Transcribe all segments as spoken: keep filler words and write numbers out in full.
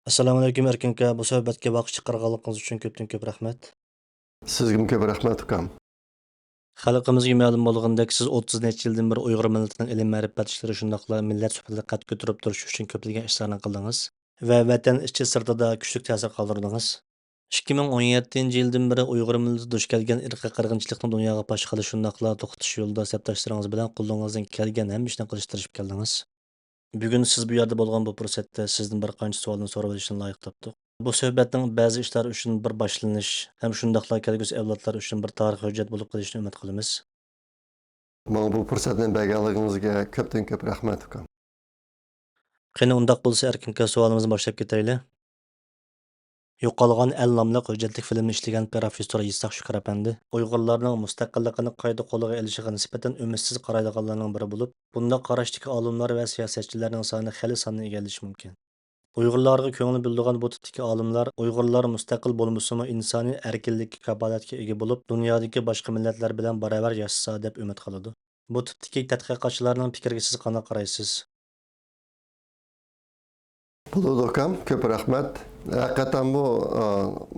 ئەسسالامۇئەلەيكۇم ئەركىن ئاكا، بۇ سۆھبەتكە باقىش چىقارغانلىقىڭىز ئۈچۈن كۆپتىن كۆپ رەھمەت. سىزگىمۇ كۆپ رەھمەت، ئۇكام. خەلقىمىزگە مەلۇم بولغىنىدەك، سىز ئوتتۇز نەچچە يىلدىن بېرى ئۇيغۇر مىللىتىنىڭ ئىلىم-مەرىپەت ئىشلىرى، شۇنداقلا مىللەت سۈپىتىدە قەد كۆتۈرۈپ تۇرۇشى ئۈچۈن كۆپلىگەن ئىشلارنى قىلدىڭىز ۋە ۋەتەن ئىچى سىرتىدا كۈچلۈك تەسىر قالدۇردىڭىز. ئىككى مىڭ ئون يەتتىنچى يىلدىن بېرى ئۇيغۇر مىللىتى دۇچ كەلگەن ئىرقىي قىرغىنچىلىقنى دۇنياغا پاش قىلىش، شۇنداقلا توختىتىش يولىدا سەپداشلىرىڭىز بىلەن قولىڭىزدىن كەلگەن ھەممە ئىشنى قىلىشقا تىرىشىپ كەلدىڭىز. بۈگۈن سىز بۇ يەردە بولغان بۇ پۇرسەتتە سىزدىن بىر قانچە سوئالنى سوراۋېلىشنى لايىق تاپتۇق. بۇ سۆھبەتنىڭ بەزى ئىشلار ئۈچۈن بىر باشلىنىش ھەم شۇنداقلا كەلگۈسى ئەۋلادلار ئۈچۈن بىر تارىخىي ھۆججەت بولۇپ قېلىشىنى ئۈمىد قىلىمىز. ماڭا بۇ پۇرسەتنى بەرگەنلىكىڭىزگە كۆپتىن كۆپ رەھمەت، ئۇكام. قېنى، ئۇنداق بولسا، ئەركىن ئاكا، سوئالىمىزنى باشلاپ كېتەيلى. يوقالغان ئەل ناملىق ھۆججەتلىك فىلىمنى ئىشلىگەن پروفېسسور يىساق شۈكۈر ئەپەندى ئۇيغۇرلارنىڭ مۇستەقىللىقىنى قايتا قولىغا ئېلىشىغا نىسبەتەن ئۈمىدسىز قارايدىغانلارنىڭ بىرى بولۇپ، بۇنداق قاراشتىكى ئالىملار ۋە سىياسەتچىلەرنىڭ سانى خېلى ساننى ئىگىلىشى مۇمكىن. ئۇيغۇرلارغا كۆڭۈل بۆلىدىغان بۇ تىپتىكى ئالىملار ئۇيغۇرلار مۇستەقىل بولمىسىمۇ، ئىنسانىي ئەركىنلىككە، كاپالەتكە ئىگە بولۇپ، دۇنيادىكى باشقا مىللەتلەر بىلەن باراۋەر ياشىسا دەپ ئۈمىد قىلىدۇ. بۇ تىپتىكى تەتقىقاتچىلارنىڭ پىكرىگە سىز قانداق قارايسىز؟ بولىدۇ، ئۇكام، كۆپ رەھمەت. ھەقىقەتەنمۇ، ئا،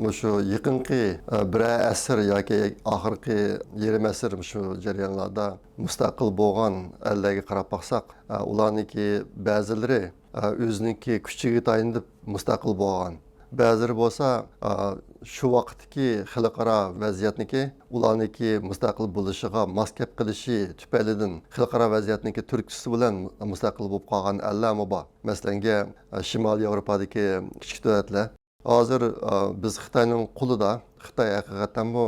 مۇشۇ يېقىنقى، ئا، بىرەر ئەسىر ياكى ئاخىرقى يېرىم ئەسىر مۇشۇ جەريانلاردا مۇستەقىل بولغان ئەللەرگە قاراپ باقساق، ئا، ئۇلارنىڭكى بەزىلىرى، ئا، ئۆزىنىڭكى كۈچىگە تايىنىپ مۇستەقىل بولغان. بەزىلىرى بولسا، ئا، شۇ ۋاقىتتىكى خەلقئارا ۋەزىيەتنىكى ئۇلارنىڭكى مۇستەقىل بولۇشىغا ماس كەپ قېلىشى تۈپەيلىدىن خەلقئارا ۋەزىيەتنىڭكى تۈرتكىسى بىلەن مۇستەقىل بولۇپ قالغان ئەللەرمۇ بار. مەسىلەنگە، ئا، شىمالىي ياۋروپادىكى كىچىك دۆلەتلەر. ھازىر، ئا، بىز خىتاينىڭ قولىدا. خىتاي ھەقىقەتەنمۇ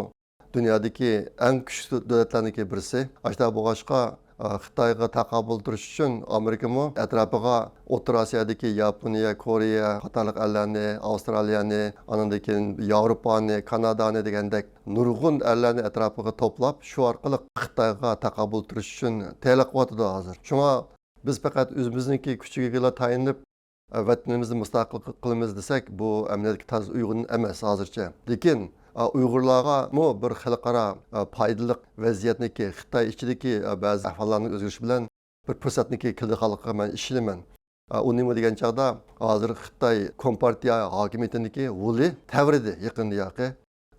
دۇنيادىكى ئەڭ كۈچلۈك دۆلەتلەرنىڭكى بىرسى. ئاشۇنداق بولغاچقا، ئا، خىتايغا تاقابىل تۇرۇش ئۈچۈن ئامېرىكىمۇ ئەتراپىغا ئوتتۇرا ئاسىيادىكى ياپونىيە، كورېيە قاتارلىق ئەللەرنى، ئاۋسترالىيەنى، ئانىڭدىن كېيىن ياۋروپانى، كانادانى دېگەندەك نۇرغۇن ئەللەرنى ئەتراپىغا توپلاپ، شۇ ئارقىلىق خىتايغا تاقابىل تۇرۇش ئۈچۈن تەييارلىق قىلىۋاتىدۇ ھازىر. شۇڭا بىز پەقەت ئۆزىمىزنىڭكى كۈچىگىلا تايىنىپ، ۋەتىنىمىزنى مۇستەقىل قىلىمىز دېسەك، بۇ ئەمەلىيەتتىكى تازا ئۇيغۇن ئەمەس ھازىرچە. لېكىن، ئۇيغۇرلارغىمۇ بىر خەلقئارا، پايدىلىق ۋەزىيەتنىكى، خىتاي ئىچىدىكى، بەزى ئەھۋاللارنىڭ ئۆزگىرىشى بىلەن بىر پۇرسەتنىڭكى كېلىدىغانلىقىغا مەن ئىشىنىمەن. ئۇ نېمە دېگەن چاغدا، ھازىر خىتاي كومپارتىيە ھاكىمىيىتىنىڭكى ھولى تەۋرىدى يېقىندا ياقى.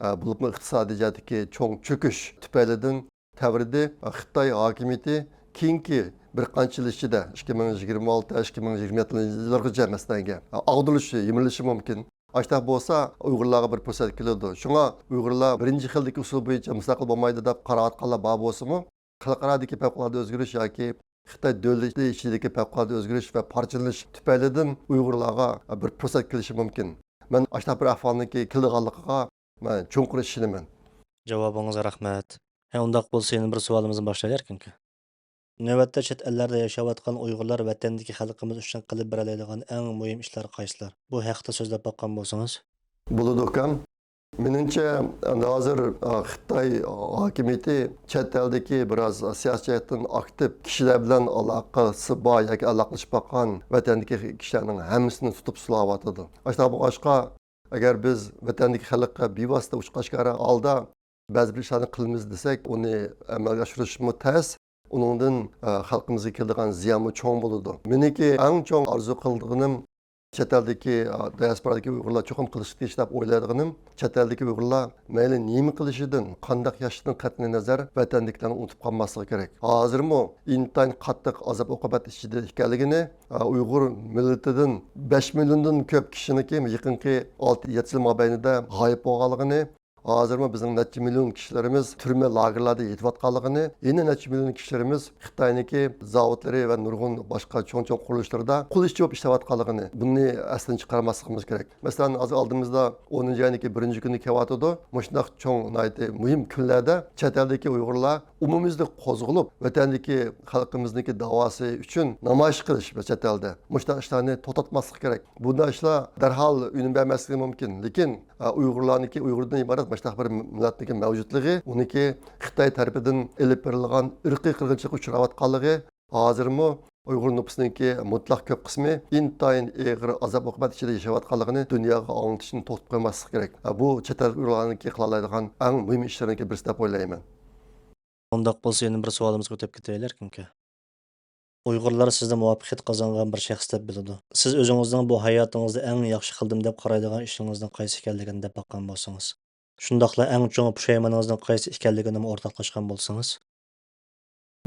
ئە، بولۇپمۇ ئىقتىسادىي جەھەتتىكى چوڭ چۆكۈش تۈپەيلىدىن تەۋرىدى. خىتاي ھاكىمىيىتى كېيىنكى بىر قانچە يىل ئىچىدە، ئىككى مىڭ يىگىرمە ئالتە، ئىككى مىڭ يىگىرمە يەتتىنچى يىللارغىچە مەسىلەنگە، ئاغدۇرۇلۇشى، يىمىرىلىشى مۇمكىن. ئاشۇنداق بولسا ئۇيغۇرلارغا بىر پۇرسەت كېلىدۇ. شۇڭا ئۇيغۇرلار بىرىنچى خىلدىكى ئۇسۇل بويىچە مۇستەقىل بولمايدۇ دەپ قاراۋاتقانلار بار بولسىمۇ، خەلقئارادىكى پەۋقۇلئاددە ئۆزگىرىش ياكى خىتاي دۆلىتى ئىچىدىكى پەۋقۇلئاددە ئۆزگىرىش ۋە پارچىلىنىش تۈپەيلىدىن ئۇيغۇرلارغا بىر پۇرسەت كېلىشى مۇمكىن. مەن ئاشۇنداق بىر ئەھۋالنىڭكى كېلىدىغانلىقىغا مەن چوڭقۇر ئىشىنىمەن. جاۋابىڭىزغا رەھمەت. ھە، ئۇنداق بولسا يەنە بىر سوئالىمىزنى باشلايلى ئەركىن ئاكا. نۆۋەتتە چەت ئەللەردە ياشاۋاتقان ئۇيغۇرلار ۋەتەندىكى خەلقىمىز ئۈچۈن قىلىپ بېرەلەيدىغان ئەڭ مۇھىم ئىشلار قايسىلار؟ بۇ ھەقتە سۆزلەپ باققان بولسىڭىز. بولىدۇ، ئۇكام. مېنىڭچە، ئەمدى ھازىر، ئا، خىتاي ھاكىمىيىتى چەت ئەلدىكى بىراز سىياسىي جەھەتتىن ئاكتىپ كىشىلەر بىلەن ئالاقىسى بار ياكى ئالاقىلىشىپ باققان ۋەتەندىكى كىشىلەرنىڭ ھەممىسىنى تۇتۇپ سوراۋاتىدۇ. ئاشۇنداق بولغاچقا، ئەگەر بىز ۋەتەندىكى خەلققە بىۋاسىتە ئوچۇق ئاشكارا ھالدا بەزى بىر ئىشلارنى قىلىمىز دېسەك، ئۇنى ئەمەلگە ئاشۇرۇشمۇ تەس. ئۇنىڭدىن، ئە، خەلقىمىزگە كېلىدىغان زىيانمۇ چوڭ بولىدۇ. مېنىڭكى ئەڭ چوڭ ئارزۇ قىلىدىغىنىم، چەت ئەلدىكى، ئا، دىياسپورادىكى ئۇيغۇرلار چوقۇم قىلىشقا تېگىشلىك دەپ ئويلايدىغىنىم، چەت ئەلدىكى ئۇيغۇرلار مەيلى نېمە قىلىشىدىن، قانداق ياشىشىدىن قەتئىينەزەر، ۋەتەندىكىلەرنى ئۇنتۇپ قالماسلىقى كېرەك. ھازىرمۇ ئىنتايىن قاتتىق ئازاب-ئوقۇبەت ئىچىدە ئىكەنلىكىنى، ئا، ئۇيغۇر مىللىتىدىن بەش مىليوندىن كۆپ كىشىنىڭكى يېقىنقى ئالتە يەتتە يىل مابەينىدە غايىب بولغانلىقىنى، ھازىرمۇ بىزنىڭ نەچچە مىليون كىشىلىرىمىز تۈرمە لاگېرلاردا يېتىۋاتقانلىقىنى، يەنە نەچچە مىليون كىشىلىرىمىز خىتاينىڭكى زاۋۇتلىرى ۋە نۇرغۇن باشقا چوڭ-چوڭ قۇرۇلۇشلىرىدا قۇل ئىشچى بولۇپ ئىشلەۋاتقانلىقىنى، بۇنى ئەستىن چىقارماسلىقىمىز كېرەك. مەسىلەن، ھازىر ئالدىمىزدا ئونىنچى ئاينىڭكى بىرىنچى كۈنى كېلىۋاتىدۇ. مۇشۇنداق چوڭ، ناھايىتى مۇھىم كۈنلەردە چەت ئەلدىكى ئۇيغۇرلار ئومۇميۈزلۈك قوزغىلىپ، ۋەتەندىكى خەلقىمىزنىڭكى داۋاسى ئۈچۈن نامايىش قىلىش ۋە چەت ئەلدە مۇشۇنداق ئىشلارنى توختاتماسلىق كېرەك. بۇنداق ئىشلار دەرھال ئۈنۈم بەرمەسلىكى مۇمكىن، لېكىن، ئە، ئۇيغۇرلارنىڭكى، ئۇيغۇردىن ئىبارەت مۇشۇنداق بىر مىللەتنىڭكى مەۋجۇتلۇقى، ئۇنىڭكى خىتاي تەرىپىدىن ئېلىپ بېرىلغان ئىرقىي قىرغىنچىلىققا ئۇچراۋاتقانلىقى، ھازىرمۇ ئۇيغۇر نوپۇسىنىڭكى مۇتلەق كۆپ قىسمى ئىنتايىن ئېغىر ئازاب-ئوقۇبەت ئىچىدە ياشاۋاتقانلىقىنى دۇنياغا ئاڭلىتىشتىن توختىتىپ قويماسلىق كېرەك. بۇ چەت ئەل ئۇيغۇرلارنىڭكى قىلالايدىغان ئەڭ مۇھىم ئىشلىرىنىڭكى بىرسى دەپ ئويلايمەن. ئۇنداق بولسا يەنە بىر سوئالىمىزغا ئۆتۈپ كېتەيلى، ئەركىن ئاكا. ئۇيغۇرلار سىزنى مۇۋەپپەقىيەت قازانغان بىر شەخس دەپ بىلىدۇ. سىز ئۆزىڭىزنىڭ بۇ ھاياتىڭىزدا ئەڭ ياخشى قىلدىم دەپ قارايدىغان ئىشىڭىزنىڭ قايسى ئىكەنلىكىنى دەپ باققان بولسىڭىز. شۇنداقلا ئەڭ چوڭ پۇشايمىنىڭىزنىڭ قايسى ئىكەنلىكىنىمۇ ئورتاقلاشقان بولسىڭىز.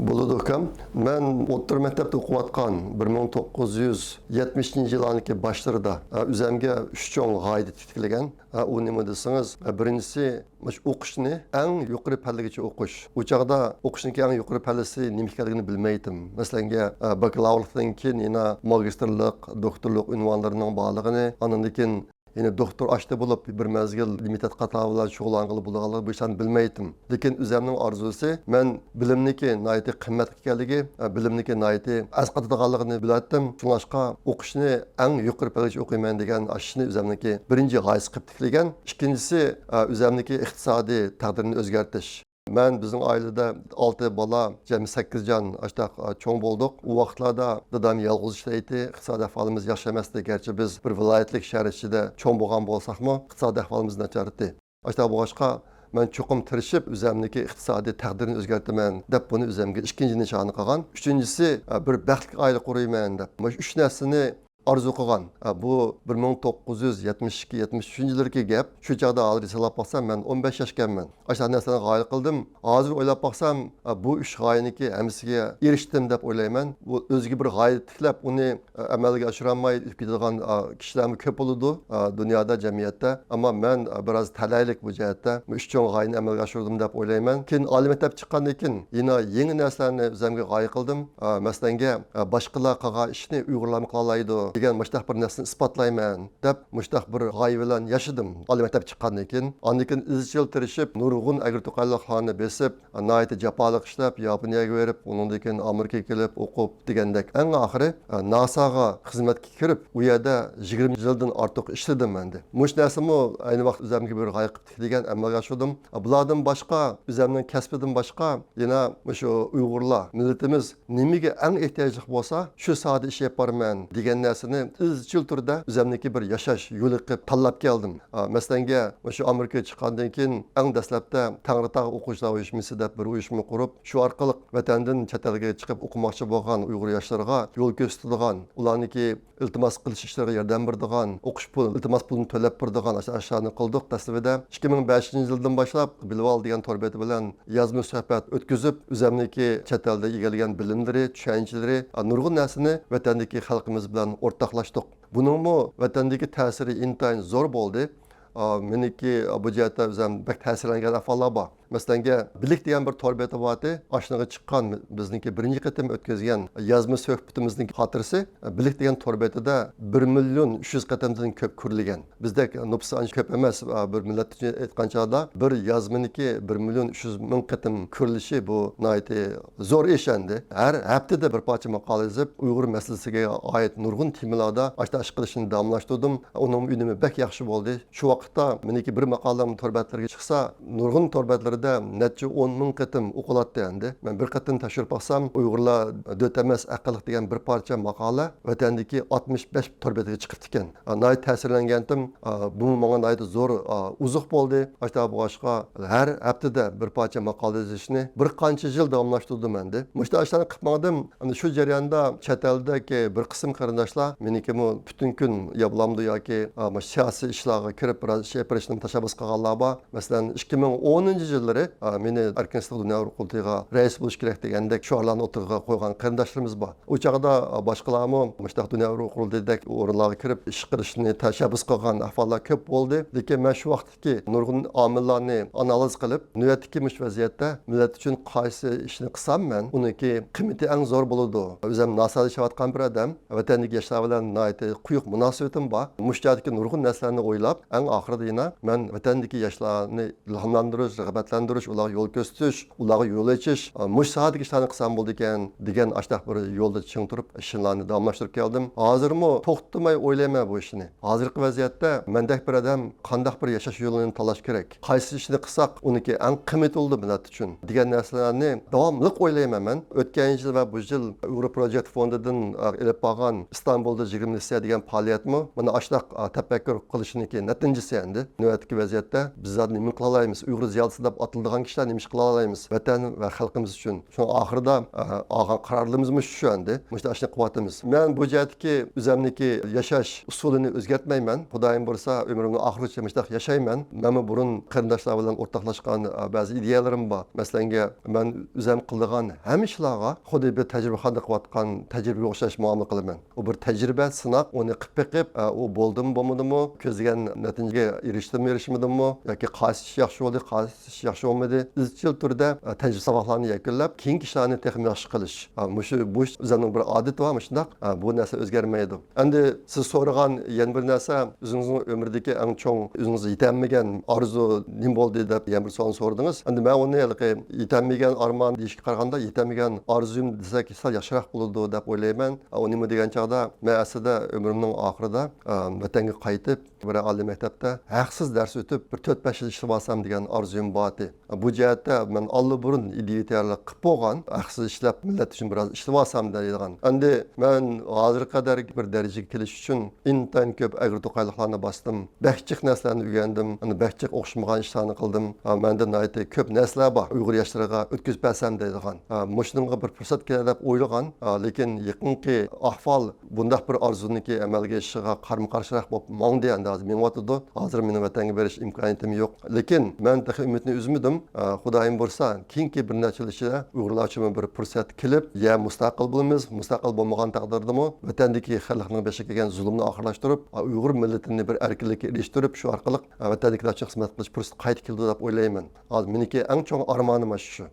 بولىدۇ ئۇكام. مەن ئوتتۇرا مەكتەپتە ئوقۇۋاتقان بىر مىڭ توققۇز يۈز يەتمىشىنچى يىللارنىڭكى باشلىرىدا، ئە، ئۆزەمگە ئۈچ چوڭ غايە تىكلىگەن. ئە، ئۇ نېمە دېسىڭىز، ئە، بىرىنچىسى، مۇشۇ ئوقۇشنى ئەڭ يۇقىرى پەللىگىچە ئوقۇش. ئۇ چاغدا ئوقۇشنىڭكى ئەڭ يۇقىرى پەللىسى نېمە ئىكەنلىكىنى بىلمەيتتىم. مەسىلەنگە، ئە، باكلاۋرلىقتىن كېيىن يەنە ماگىستىرلىق، دوكتورلۇق ئۇنۋانلىرىنىڭ بارلىقىنى، ئاندىن كېيىن يەنە دوكتور ئاشتا بولۇپ، بىر مەزگىل ئىلمىي تەتقىقاتلار بىلەن شۇغۇللانغىلى بولىدىغانلىقى، بۇ ئىشلارنى بىلمەيتتىم. لېكىن ئۆزەمنىڭ ئارزۇسى، مەن بىلىمنىڭكى ناھايىتى قىممەتلىك ئىكەنلىكى، بىلىمنىڭكى ناھايىتى ئەسقاتىدىغانلىقىنى بىلەتتىم. شۇڭلاشقا ئوقۇشنى ئەڭ يۇقىرى پەللىگىچە ئوقۇيمەن دېگەن ئاشۇنى ئۆزەمنىڭكى بىرىنچى غايىسى قىلىپ تىكلىگەن. ئىككىنچىسى، ئۆزەمنىڭكى ئىقتىسادىي تەقدىرىنى ئۆزگەرتىش. مەن بىزنىڭ ئائىلىدە ئالتە بالا، جەمئىي سەككىز جان ئاشتاق، ئا، چوڭ بولدۇق. ئۇ ۋاقىتلاردا دادام يالغۇز ئىشلەيتتى، ئىقتىسادىي ئەھۋالىمىز ياخشى ئەمەستى. گەرچە بىز بىر ۋىلايەتلىك شەھەر ئىچىدە چوڭ بولغان بولساقمۇ، ئىقتىسادىي ئەھۋالىمىز ناچارىدى. ئاشتاق بولغاچقا، مەن چوقۇم تىرىشىپ، ئۆزەمنىڭكى ئىقتىسادىي تەقدىرىنى ئۆزگەرتىمەن، دەپ بۇنى ئۆزەمگە ئىككىنچى نىشانى قىلغان. ئۈچىنچىسى، ئا، بىر بەختلىك ئائىلە قۇرۇيمەن، دەپ. مۇشۇ ئۈچ نەرسىنى ئارزۇ قىلغان. ئە، بۇ بىر مىڭ توققۇز يۈز يەتمىش ئىككى، يەتمىش ئۈچىنچى يىللىرىكى گەپ. شۇ چاغدا ھازىر ھېسابلاپ باقسام، مەن ئون بەش ياشكەنمەن. ئاشۇنداق نەرسىلەرنى غايە قىلدىم. ھازىر ئويلاپ باقسام، ئە، بۇ ئۈچ غايىنىڭكى ھەممىسىگە ئېرىشتىم دەپ ئويلايمەن. بۇ ئۆزىگە بىر غايە تىكلەپ، ئۇنى، ئە، ئەمەلگە ئاشۇرالماي ئۆتۈپ كېتىدىغان، ئە، كىشىلەرمۇ كۆپ بولىدۇ، ئە، دۇنيادا، جەمئىيەتتە. ئەمما مەن، ئە، بىراز تەلەيلىك بۇ جەھەتتە. بۇ ئۈچ چوڭ غايىنى ئەمەلگە ئاشۇردۇم دەپ ئويلايمەن. كېيىن ئالىي مەكتەپ چىققاندىن كېيىن يەنە يېڭى نەرسىلەرنى ئۆزەمگە غايە قىلدىم. ئە، مەسىلەنگە، ئە، باشقىلار قىلغان ئىشنى ئۇيغۇرلارمۇ قىلالايدۇ دېگەن مۇشۇنداق بىر نەرسىنى ئىسپاتلايمەن دەپ، مۇشۇنداق بىر غايە بىلەن ياشىدىم ئالىي مەكتەپ چىققاندىن كېيىن. ئاندىن كېيىن ئىزچىل تىرىشىپ، نۇرغۇن ئەگرى-توقايلىقلارنى بېسىپ، ئە، ناھايىتى جاپالىق ئىشلەپ، ياپونىيەگە بېرىپ، ئۇنىڭدىن كېيىن ئامېرىكىغا كېلىپ ئوقۇپ دېگەندەك. ئەڭ ئاخىرى، ئە، ناساغا خىزمەتكە كىرىپ، ئۇ يەردە يىگىرمە يىلدىن ئارتۇق ئىشلىدىم ئەمدى. مۇشۇ نەرسىمۇ ئەينى ۋاقىت ئۆزەمگە بىر غايە قىلىپ تىكلىگەن، ئەمەلگە ئاشۇردۇم. بۇلاردىن باشقا، ئۆزەمنىڭ كەسپىدىن باشقا، يەنە مۇشۇ ئۇيغۇرلار، مىللىتىمىز نېمىگە ئەڭ ئېھتىياجلىق بولسا، شۇ ساھەدە ئىش ئېلىپ بارىمەن دېگەن نەرسىنى ئىزچىل تۈردە ئۆزەمنىڭكى بىر ياشاش يولى قىلىپ تاللاپ كەلدىم. ئا، مەسىلەنگە، مۇشۇ ئامېرىكىغا چىققاندىن كېيىن ئەڭ دەسلەپتە تەڭرىتاغ ئوقۇغۇچىلار ئۇيۇشمىسى دەپ بىر ئۇيۇشما قۇرۇپ، شۇ ئارقىلىق ۋەتەندىن چەت ئەلگە چىقىپ ئوقۇماقچى بولغان ئۇيغۇر ياشلىرىغا يول كۆرسىتىدىغان، ئۇلارنىڭكى ئىلتىماس قىلىش ئىشلىرىغا ياردەم بېرىدىغان، ئوقۇش پۇل، ئىلتىماس پۇلىنى تۆلەپ بېرىدىغان ئاشۇ ئىشلارنى قىلدۇق دەسلىپىدە. ئىككى مىڭ بەشىنچى يىلدىن باشلاپ بىلىۋال دېگەن تور بېتى بىلەن يازما سۆھبەت ئۆتكۈزۈپ، ئۆزەمنىڭكى چەت ئەلدە ئىگىلىگەن بىلىملىرى، چۈشەنچىلىرى، نۇرغۇن نەرسىنى ۋەتەندىكى خەلقىمىز بىلەن ئورتاقلاشتۇق. بۇنىڭمۇ ۋەتەندىكى تەسىرى ئىنتايىن زور بولدى. ئا، مېنىڭكى بۇ جەھەتتە ئۆزۈم بەك تەسىرلەنگەن ئەھۋاللار بار. مەسىلەنگە، بىلىك دېگەن بىر تور بېتى بارتى. ئاشۇنىڭغا چىققان، بىزنىڭكى بىرىنچى قېتىم ئۆتكۈزگەن يازما سۆھبىتىمىزنىڭ خاتىرىسى، بىلىك دېگەن تور بېتىدە بىر مىليون ئۈچ يۈز قېتىمدىن كۆپ كۆرۈلگەن. بىزدەك نوپۇسى ئانچە كۆپ ئەمەس، بىر مىللەت ئۈچۈن ئېيتقان چاغدا بىر يازمىنىڭكى بىر مىليون ئۈچ يۈز مىڭ قېتىم كۆرۈلۈشى، بۇ ناھايىتى زور ئىش ئەمدى. ھەر ھەپتىدە بىر پارچە ماقالە يېزىپ، ئۇيغۇر مەسىلىسىگە ئائىت نۇرغۇن تېمىلاردا ئاشۇنداق ئىش قىلىشنى داۋاملاشتۇردۇم. ئۇنىڭ ئۈنۈمى بەك ياخشى بولدى. شۇ ۋاقىتتا مېنىڭكى بىر ماقالەم تور بەتلىرىگە چىقسا، نۇرغۇن تور بەتلىرىدە نەچچە ئون مىڭ قېتىم ئوقۇلاتتى ئەمدى. مەن بىر قېتىم تەكشۈرۈپ باقسام، ئۇيغۇرلار دۆت ئەمەس، ئەقىللىق دېگەن بىر پارچە ماقالە ۋەتەندىكى ئاتمىش بەش تور بېتىگە چىقىپتىكەن. ئا، ناھايىتى تەسىرلەنگەنتىم. ئا، بۇمۇ ماڭا ناھايىتى زور، ئا، ئوزۇق بولدى. ئاشۇنداق بولغاچقا، ھەر ھەپتىدە بىر پارچە ماقالە يېزىشنى بىر قانچە يىل داۋاملاشتۇردۇم ئەمدى. مۇشۇنداق ئىشلارنى قىلىپ ماڭدىم. ئەنە شۇ جەرياندا چەت ئەلدىكى بىر قىسىم قېرىنداشلار مېنىڭكىمۇ پۈتۈن كۈن يا بولامدۇ ياكى، ئا، مۇشۇ سىياسىي ئىشلارغا كىرىپ بىراز ئىش ئېلىپ بېرىشنى تاشابۇس قىلغانلار بار. مەسىلەن، ئىككى مىڭ ئونىنچى يىللىرى، ئا، مېنى ئەركىن ئىستىلغا دۇنيا ئۇيغۇر قۇرۇلتىيىغا رەئىس بولۇش كېرەك دېگەندەك شوئارلارنى ئوتتۇرىغا قويغان قېرىنداشلىرىمىز بار. ئۇ چاغدا، ئا، باشقىلارمۇ مۇشۇنداق دۇنيا ئۇيغۇر قۇرۇلتىيىدەك ئورۇنلارغا كىرىپ ئىش قىلىشنى تەشەببۇس قىلغان ئەھۋاللار كۆپ بولدى. لېكىن مەن شۇ ۋاقىتتىكى نۇرغۇن ئامىللارنى ئانالىز قىلىپ، نۆۋەتتىكى مۇشۇ ۋەزىيەتتە مىللەت ئۈچۈن قايسى ئىشنى قىلسام مەن، ئۇنىڭكى قىممىتى ئەڭ زور بولىدۇ. ئۆزۈم ناسازدا ياشاۋاتقان بىر ئادەم، ۋەتەندىكى ياشلار بىلەن ناھايىتى قويۇق مۇناسىۋىتىم بار. مۇشۇ جەھەتتىكى نۇرغۇن نەرسىلەرنى ئويلاپ، ئەڭ ئاخىرىدا يەنە مەن ۋەتەندىكى ياشلارنى ئىلھاملاندۇرۇش، رىغبەتلەندۈرۈش، ئۇلارغا يول كۆرسىتىش، ئۇلارغا يول ئېچىش، ئا، مۇشۇ ساھەدىكى ئىشلارنى قىلسام بولىدىكەن دېگەن ئاشۇنداق بىر يولدا چىڭ تۇرۇپ ئىشلارنى داۋاملاشتۇرۇپ كەلدىم. ھازىرمۇ توختىماي ئويلايمەن بۇ ئىشنى. ھازىرقى ۋەزىيەتتە مەندەك بىر ئادەم قانداق بىر ياشاش يولىنى تاللاش كېرەك؟ قايسى ئىشنى قىلساق ئۇنىڭكى ئەڭ قىممىتى بولىدۇ مىللەت ئۈچۈن دېگەن نەرسىلەرنى داۋاملىق ئويلايمەن مەن. ئۆتكەن يىل ۋە بۇ يىل ئۇيغۇر پروجېكت فوندىدىن، ئا، ئېلىپ بارغان ئىستانبۇلدا يىگىرمە لىسسە دېگەن پائالىيەتمۇ مانا ئاشۇنداق، ئا، تەپەككۇر قىلىشنىڭكى نەتىجىسى ئەمدى. نۆۋەتتىكى ۋەزىيەتتە بىز زادى نېمە قىلالايمىز؟ ئۇيغۇر زىيالىيسى دەپ ئاتىلىدىغان كىشىلەر نېمە ئىش قىلالايمىز ۋەتەن ۋە خەلقىمىز ئۈچۈن؟ شۇڭا ئاخىرىدا، ئە، ئالغان قارارلىرىمىزمۇ شۇ ئەمدى. مۇشۇنداق ئىشنى قىلىۋاتىمىز. مەن بۇ جەھەتتىكى ئۆزەمنىكى ياشاش ئۇسۇلىنى ئۆزگەرتمەيمەن. خۇدايىم بۇيرۇسا، ئۆمرۈمنىڭ ئاخىرىغىچە مۇشۇنداق ياشايمەن. مەنمۇ بۇرۇن قېرىنداشلار بىلەن ئورتاقلاشقان، ئە، بەزى ئىدىيەلىرىم بار. مەسىلەنگە، مەن ئۆزەم قىلىدىغان ھەممە ئىشلارغا خۇددى بىر تەجرىبىخانىدا قىلىۋاتقان تەجرىبىگە ئوخشاش مۇئامىلە قىلىمەن. ئۇ بىر تەجرىبە، سىناق، ئۇنى قىلىپ بېقىپ، ئە، ئۇ بولدىمۇ، بولمىدىمۇ، كۆزلىگەن نەتىجىگە ئېرىشتىمۇ، ئېرىشمىدىممۇ، ياكى قايسى ئىش ياخشى بولدى، قايسى ئىش ياخشى بولمىدى، ئىزچىل تۈردە، ئە، تەجرىبە ساۋاقلارنى يەكۈنلەپ، كېيىنكى ئىشلارنى تېخىمۇ ياخشى قىلىش. ئە، مۇشۇ، بۇ ئۆزەمنىڭ بىر ئادىتى بار، مۇشۇنداق. ئە، بۇ نەرسە ئۆزگەرمەيدۇ. ئەمدى سىز سورىغان يەنە بىر نەرسە، ئۆزىڭىزنىڭ ئۆمرىدىكى ئەڭ چوڭ، ئۆزىڭىز يېتەلمىگەن ئارزۇ نېمە بولدى دەپ يەنە بىر سوئالنى سورىدىڭىز. ئەمدى مەن ئۇنى ھېلىقى يېتەلمىگەن ئارمان دېيىشكە قارىغاندا، يېتەلمىگەن ئارزۇيۇم دېسەك سەل ياخشىراق بولىدۇ دەپ ئويلايمەن. ئۇ نېمە دېگەن چاغدا، مەن ئەسلىدە ئۆمرۈمنىڭ ئاخىرىدا، ئە، ۋەتەنگە قايتىپ، بىر ئالىي مەكتەپتە ھەقسىز دەرس ئۆتۈپ، بىر تۆت-بەش يىل ئىشلىۋالسام دېگەن ئارزۇيۇم بار ئىدى. بۇ جەھەتتە مەن ئاللىبۇرۇن ئىدىيە تەييارلىق قىلىپ بولغان، ھەقسىز ئىشلەپ، مىللەت ئۈچۈن بىراز ئىشلىۋالسام دەيدىغان. ئەمدى مەن ھازىرغا قەدەركى بىر دەرىجىگە كېلىش ئۈچۈن ئىنتايىن كۆپ ئەگرى-توقايلىقلارنى باستىم. بەك جىق نەرسىلەرنى ئۆگەندىم. ئەنە بەك جىق ئوخشىمىغان ئىشلارنى قىلدىم. ھا، مەندە ناھايىتى كۆپ نەرسىلەر بار، ئۇيغۇر ياشلىرىغا ئۆتكۈزۈپ بەرسەم دەيدىغان. ھا، مۇشۇنىڭغا بىر پۇرسەت كېلەر دەپ ئويلىغان. ھا، لېكىن يېقىنقى ئەھۋال بۇنداق بىر ئارزۇنىڭكى ئەمەلگە ئېشىشىغا قارىمۇ قارشىراق بولۇپ ماڭدى، ئەمدى ھازىر مېڭىۋاتىدۇ. ھازىر مېنىڭ ۋەتەنگە بېرىش ئىمكانىيىتىم يوق. لېكىن مەن تېخى ئۈمىدنى ئۈزمىدىم. ئە، خۇدايىم بۇيرۇسا، كېيىنكى بىر نەچچە يىل ئىچىدە ئۇيغۇرلار ئۈچۈنمۇ بىر پۇرسەت كېلىپ، يا مۇستەقىل بولىمىز، مۇستەقىل بولمىغان تەقدىردىمۇ ۋەتەندىكى خەلقنىڭ بېشىغا كەلگەن زۇلۇمنى ئاخىرلاشتۇرۇپ، ئا، ئۇيغۇر مىللىتىنى بىر ئەركىنلىككە ئېرىشتۈرۈپ، شۇ ئارقىلىق، ئە، ۋەتەندىكىلەر ئۈچۈن خىزمەت قىلىش پۇرسىتى قايتا كېلىدۇ دەپ ئويلايمەن. ھازىر مېنىڭكى ئەڭ چوڭ ئارمانىم ئاشۇ.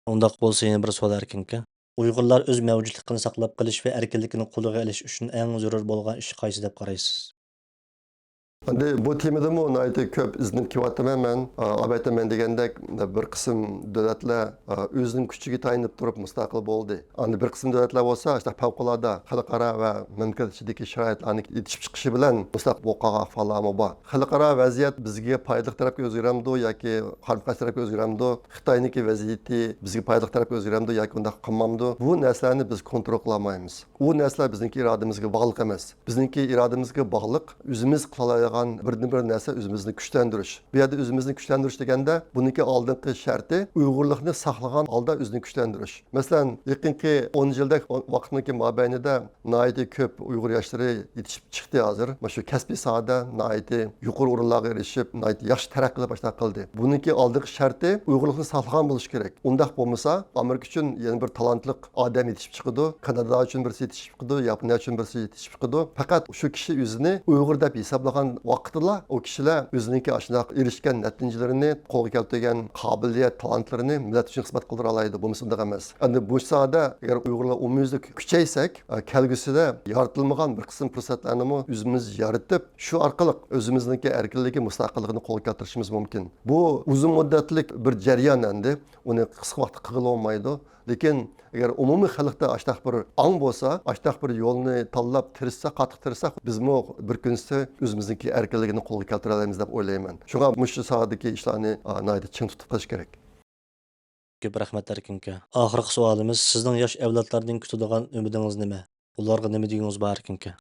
ئۇنداق بولسا يەنە بىر سوئال ئەركىنكە. ئۇيغۇرلار ئۆز مەۋجۇتلۇقىنى ساقلاپ قېلىش ۋە ئەركىنلىكىنى قولغا ئېلىش ئۈچۈن ئەڭ زۆرۈر بولغان ئىش قايسى دەپ قارايسىز؟ ئەمدى بۇ تېمىدىمۇ ناھايىتى كۆپ ئىزدىنىپ كېلىۋاتىمەن مەن. ئا، ئەلۋەتتە، مەن دېگەندەك بىر قىسىم دۆلەتلەر، ئا، ئۆزىنىڭ كۈچىگە تايىنىپ تۇرۇپ مۇستەقىل بولدى. ئەمدى بىر قىسىم دۆلەتلەر بولسا، ئاشۇنداق پەۋقۇلئاددە خەلقئارا ۋە مەملىكەت ئىچىدىكى شارائىتلارنىڭ يېتىشىپ چىقىشى بىلەن مۇستەقىل بولۇپ قالغان ئەھۋاللارمۇ بار. خەلقئارا ۋەزىيەت بىزگە پايدىلىق تەرەپكە ئۆزگىرەمدۇ ياكى قارىمۇ قارشى تەرەپكە ئۆزگىرەمدۇ؟ خىتاينىڭكى ۋەزىيىتى بىزگە پايدىلىق تەرەپكە ئۆزگىرەمدۇ ياكى ئۇنداق قىلمامدۇ؟ بۇ نەرسىلەرنى بىز كونترول قىلالمايمىز. ئۇ نەرسىلەر بىزنىڭكى ئىرادىمىزگە باغلىق ئەمەس. بىزنىڭكى ئىرادىمىزگە باغلىق، ئۆزىمىز قىلالايدىغان بىردىنبىر نەرسە ئۆزىمىزنى كۈچلەندۈرۈش. بۇ يەردە ئۆزىمىزنى كۈچلەندۈرۈش دېگەندە، بۇنىڭكى ئالدىنقى شەرتى ئۇيغۇرلۇقنى ساقلىغان ھالدا ئۆزىنى كۈچلەندۈرۈش. مەسىلەن، يېقىنقى ئون يىلدەك ۋاقىتنىڭكى مابەينىدە ناھايىتى كۆپ ئۇيغۇر ياشلىرى يېتىشىپ چىقتى ھازىر. مۇشۇ كەسپىي ساھەدە ناھايىتى يۇقىرى ئورۇنلارغا ئېرىشىپ، ناھايىتى ياخشى تەرەققىي قىلىپ باشلاپ قىلدى. بۇنىڭكى ئالدىنقى شەرتى ئۇيغۇرلۇقنى ساقلىغان بولۇشى كېرەك. ئۇنداق بولمىسا، ئامېرىكا ئۈچۈن يەنە بىر تالانتلىق ئادەم يېتىشىپ چىقىدۇ، كانادا ئۈچۈن بىرسى يېتىشىپ چىقىدۇ، ياپونىيە ئۈچۈن بىرسى يېتىشىپ چىقىدۇ. پەقەت شۇ كىشى ئۆزىنى ئۇيغۇر دەپ ھېسابلىغان ۋاقتىدىلا، ئۇ كىشىلەر ئۆزىنىڭكى ئاشۇنداق ئېرىشكەن نەتىجىلىرىنى، قولغا كەلتۈرگەن قابىلىيەت، تالانتلىرىنى مىللەت ئۈچۈن خىزمەت قىلدۇرالايدۇ. بولمىسا ئۇنداق ئەمەس. ئەمدى بۇ ساھەدە ئەگەر ئۇيغۇرلار ئومۇميۈزلۈك كۈچەيسەك، ئە، كەلگۈسىدە يارىتىلمىغان بىر قىسىم پۇرسەتلەرنىمۇ ئۆزىمىز يارىتىپ، شۇ ئارقىلىق ئۆزىمىزنىڭكى ئەركىنلىكى، مۇستەقىللىقىنى قولغا كەلتۈرۈشىمىز مۇمكىن. بۇ ئۇزۇن مۇددەتلىك بىر جەريان ئەمدى. ئۇنى قىسقا ۋاقىتتا قىلغىلى بولمايدۇ. لېكىن ئەگەر ئومۇمىي خەلقتە ئاشتاق بىر ئاڭ بولسا، ئاشتاق بىر يولنى تاللاپ تىرىشسا، قاتتىق تىرىشسا، بىزمۇ بىر كۈنسى ئۆزىمىزنىڭكى ئەركىنلىكىنى قولغا كەلتۈرەلەيمىز دەپ ئويلايمەن. شۇڭا مۇشۇ ساھەدىكى ئىشلارنى، ئا، ناھايىتى چىڭ تۇتۇپ قېلىش كېرەك. كۆپ رەھمەت، ئەركىنكە. ئاخىرقى سوئالىمىز، سىزنىڭ ياش ئەۋلادلاردىن كۈتىدىغان ئۈمىدىڭىز نېمە؟ ئۇلارغا نېمە دېگۈڭىز بار، ئەركىنكە؟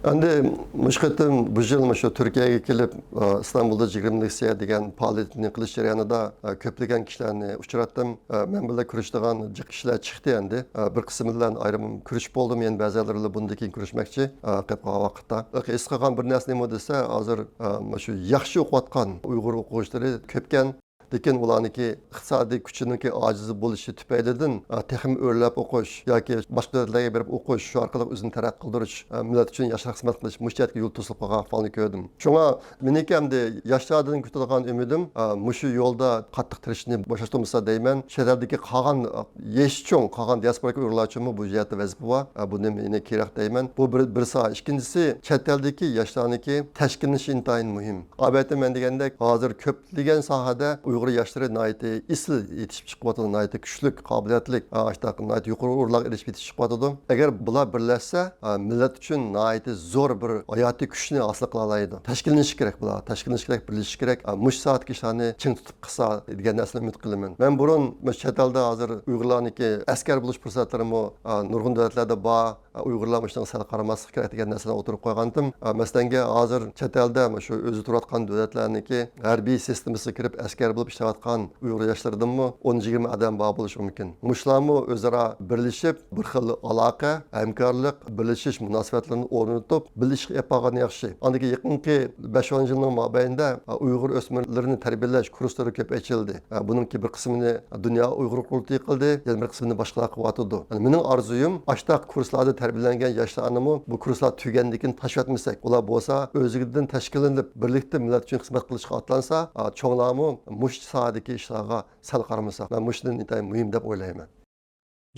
ئەمدى مۇشۇ قېتىم بۇ يىل مۇشۇ تۈركىيەگە كېلىپ، ئە، ئىستانبۇلدا يىگىرمە لېكسىيە دېگەن پائالىيەتنى قىلىش جەريانىدا، ئە، كۆپلىگەن كىشىلەرنى ئۇچراتتىم. ئە، مەن بىلەن كۆرۈشىدىغان جىق كىشىلەر چىقتى ئەمدى. ئە، بىر قىسمى بىلەن ئايرىم كۆرۈشۈپ بولدۇم، يەنە بەزىلىرى بىلەن بۇندىن كېيىن كۆرۈشمەكچى، ئە، قېلىپ قالغان ۋاقىتتا. ھېس قىلغان بىر نەرسە نېمە دېسە، ھازىر، ئە، مۇشۇ ياخشى ئوقۇۋاتقان ئۇيغۇر ئوقۇغۇچىلىرى كۆپكەن. لېكىن ئۇلارنىڭكى ئىقتىسادىي كۈچىنىڭكى ئاجىز بولۇشى تۈپەيلىدىن، ئە، تېخىمۇ ئۆرلەپ ئوقۇش ياكى باشقا دۆلەتلەرگە بېرىپ ئوقۇش، شۇ ئارقىلىق ئۆزىنى تەرەققىي قىلدۇرۇش، ئە، مىللەت ئۈچۈن ياخشىراق خىزمەت قىلىش، مۇشۇ جەھەتكە يول توسۇلۇپ قالغان ئەھۋالنى كۆردۈم. شۇڭا مېنىڭكى ئەمدى ياشلاردىن كۈتىدىغان ئۈمىدىم، ئە، مۇشۇ يولدا قاتتىق تىرىشىشنى بوشاشتۇرمىسا دەيمەن. چەت ئەلدىكى قالغان، ئە، يېشى چوڭ، قالغان دىياسپورادىكى ئۇيغۇرلار ئۈچۈنمۇ بۇ جەھەتتە ۋەزىپە بار. ئە، بۇنى مېنى كېرەك دەيمەن. بۇ بىر، بىر ساھە. ئىككىنچىسى، چەت ئەلدىكى ياشلارنىڭكى تەشكىللىنىشى ئىنتايىن مۇھىم. ئەلۋەتتە، مەن دېگەندەك، ھازىر كۆپلىگەن ساھەدە ئۇيغۇر ياشلىرى ناھايىتى ئېسىل يېتىشىپ چىقىۋاتىدۇ، ناھايىتى كۈچلۈك، قابىلىيەتلىك، ئاشۇنداق ناھايىتى يۇقىرى ئورۇنلارغا ئېرىشىپ يېتىشىپ چىقىۋاتىدۇ. ئەگەر بۇلار بىرلەشسە، مىللەت ئۈچۈن ناھايىتى زور بىر ھاياتىي كۈچنى ھاسىل قىلالايدۇ. تەشكىللىنىشى كېرەك بۇلار، تەشكىللىنىشى كېرەك، بىرلىشىشى كېرەك. مۇشۇ ساھەدىكى ئىشلارنى چىڭ تۇتۇپ قىلسا دېگەن نەرسىنى ئۈمىد قىلىمەن. مەن بۇرۇن مۇشۇ چەت ئەلدە ھازىر ئۇيغۇرلارنىڭكى ئەسكەر بولۇش پۇرسەتلىرىمۇ، ئا، نۇرغۇن دۆلەتلەردە بار. ئا، ئۇيغۇرلار مۇشۇنىڭغا سەل قارىماسلىق كېرەك دېگەن نەرسىنى ئوتتۇرىغا قويغانتىم. ئا، مەسىلەنگە، ھازىر چەت ئەلدە مۇشۇ ئۆزى تۇرۇۋاتقان دۆلەتلەرنىڭكى ھەربىي سىستېمىسىغا كىرىپ ئەسكەر بولۇپ ئىشلەۋاتقان ئۇيغۇر ياشلىرىدىنمۇ ئون يىگىرمە ئادەم بار بولۇشى مۇمكىن. مۇشۇلارمۇ ئۆزئارا بىرلىشىپ، بىر خىل ئالاقە، ھەمكارلىق، بىرلىشىش مۇناسىۋەتلىرىنى ئورنىتىپ، بىللە ئىشقا ئېلىپ بارغان ياخشى. ئاندىن كېيىن يېقىنقى بەش-ئون يىلنىڭ مابەينىدە ئۇيغۇر ئۆسمۈرلىرىنى تەربىيەلەش كۇرسلىرى كۆپ ئېچىلدى. بۇنىڭكى بىر قىسمىنى دۇنيا ئۇيغۇر قۇرۇلتىيى قىلدى، يەنە بىر قىسمىنى باشقىلار قىلىۋاتىدۇ. يەنى مېنىڭ ئارزۇيۇم، ئاشتاق كۇرسلاردا تەربىيەلەنگەن ياشلارنىمۇ بۇ كۇرسلار تۈگەندىن كېيىن تاشلىۋەتمىسەك، ئۇلار بولسا ئۆزلۈكىدىن تەشكىللىنىپ، بىرلىكتە مىللەت ئۈچۈن خىزمەت قىلىشقا ئاتلانسا، ئا، چوڭلارمۇ مۇشۇ ساھەدىكى ئىشلارغا سەل قارىمىساق، مەن مۇشۇنى ئىنتايىن مۇھىم دەپ ئويلايمەن.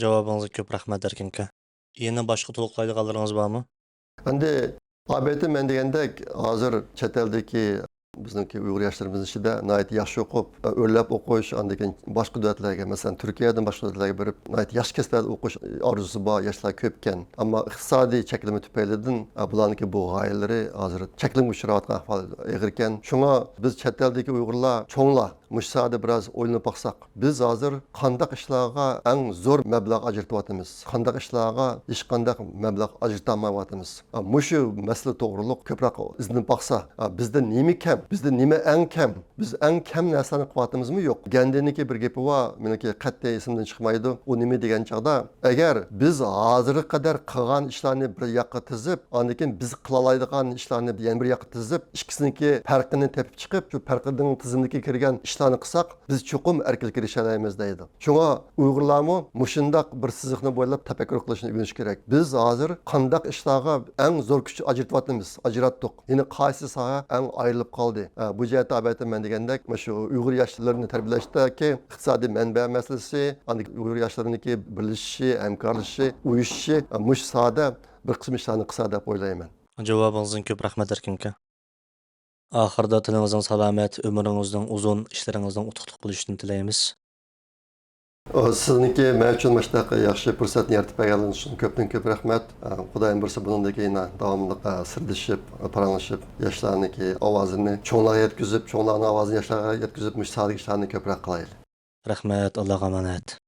جاۋابىڭىزغا كۆپ رەھمەت، ئەركىن ئاكا. يەنە باشقا تولۇقلايدىغانلىرىڭىز بارمۇ؟ ئەمدى ئابىدىن مەن دېگەندەك، ھازىر چەت ئەلدىكى بىزنىڭكى ئۇيغۇر ياشلىرىمىزنىڭ ئىچىدە ناھايىتى ياخشى ئوقۇپ، ئۆرلەپ ئوقۇش، ئاندىن كېيىن باشقا دۆلەتلەرگە، مەسىلەن، تۈركىيەدىن باشقا دۆلەتلەرگە بېرىپ، ناھايىتى ياخشى كەسىپلەردە ئوقۇش ئارزۇسى بار ياشلار كۆپكەن. ئەمما ئىقتىسادىي چەكلىمە تۈپەيلىدىن، بۇلارنىڭكى بۇ غايىلىرى ھازىر چەكلىمىگە ئۇچراۋاتقان ئەھۋال ئېغىركەن. شۇڭا بىز چەت ئەلدىكى ئۇيغۇرلار، چوڭلار، مۇشۇ ساھەدە بىراز ئويلىنىپ باقساق، بىز ھازىر قانداق ئىشلارغا ئەڭ زور مەبلەغ ئاجرىتىۋاتىمىز، قانداق ئىشلارغا ھېچقانداق مەبلەغ ئاجرىتالمايۋاتىمىز؟ مۇشۇ مەسىلە توغرۇلۇق كۆپرەك ئىزدىنىپ باقسا، بىزدە نېمە كەم؟ بىزدە نېمە ئەڭ كەم؟ بىز ئەڭ كەم نەرسىلەرنى قىلىۋاتىمىزمۇ يوق؟ گەندىنىڭكى بىر گېپى بار، مېنىڭكى قەتئىي ئېسىمدىن چىقمايدۇ. ئۇ نېمە دېگەن چاغدا، ئەگەر بىز ھازىرغا قەدەر قىلغان ئىشلارنى بىر ياققا تىزىپ، ئاندىن كېيىن بىز قىلالايدىغان ئىشلارنى يەنە بىر ياققا تىزىپ، ئىككىسىنىڭكى پەرقىنى تېپىپ چىقىپ، شۇ پەرقىنىڭ تىزىملىكىگە كىرگەن ئىشلارنى قىلساق، بىز چوقۇم ئەركىنلىككە ئېرىشەلەيمىز دەيدۇ. شۇڭا ئۇيغۇرلارمۇ مۇشۇنداق بىر سىزىقنى بويلاپ تەپەككۇر قىلىشنى ئۆگىنىشى كېرەك. بىز ھازىر قانداق ئىشلارغا ئەڭ زور كۈچ ئاجرىتىۋاتىمىز، ئاجراتتۇق. يەنە قايسى ساھە ئەڭ ئايرىلىپ قالدى؟ ھە، بۇ جەھەتتە ئەلۋەتتە مەن دېگەندەك، مانا شۇ ئۇيغۇر ياشلىرىنى تەربىيەلەشتىكى ئىقتىسادىي مەنبە مەسىلىسى، ئاندىن كېيىن ئۇيغۇر ياشلىرىنىڭكى بىرلىشىشى، ھەمكارلىشىشى، ئۇيۇشۇشى، مۇشۇ ساھەدە بىر قىسىم ئىشلارنى قىلسا دەپ ئويلايمەن. جاۋابىڭىزدىن كۆپ رەھمەت، ئەركىن ئاكا. ئاخىرىدا تېنىڭىزنىڭ سالامەت، ئۆمرىڭىزنىڭ ئۇزۇن، ئىشلىرىڭىزنىڭ ئۇتۇقلۇق بولۇشىنى تىلەيمىز. ئۇ، سىزنىڭكى مەن ئۈچۈن مۇشۇنداق ياخشى پۇرسەتنى يارىتىپ بەرگەنلىكىڭىز ئۈچۈن كۆپتىن كۆپ رەھمەت. ئە، خۇدايىم بۇيرۇسا بۇنىڭدىن كېيىن داۋاملىق، ئە، سىردىشىپ، پاراڭلىشىپ، ياشلارنىڭكى ئاۋازىنى چوڭلارغا يەتكۈزۈپ، چوڭلارنىڭ ئاۋازىنى ياشلارغا يەتكۈزۈپ، مۇشۇ ساھەدىكى ئىشلارنى كۆپرەك قىلايلى. رەھمەت، ئاللاغا ئامانەت.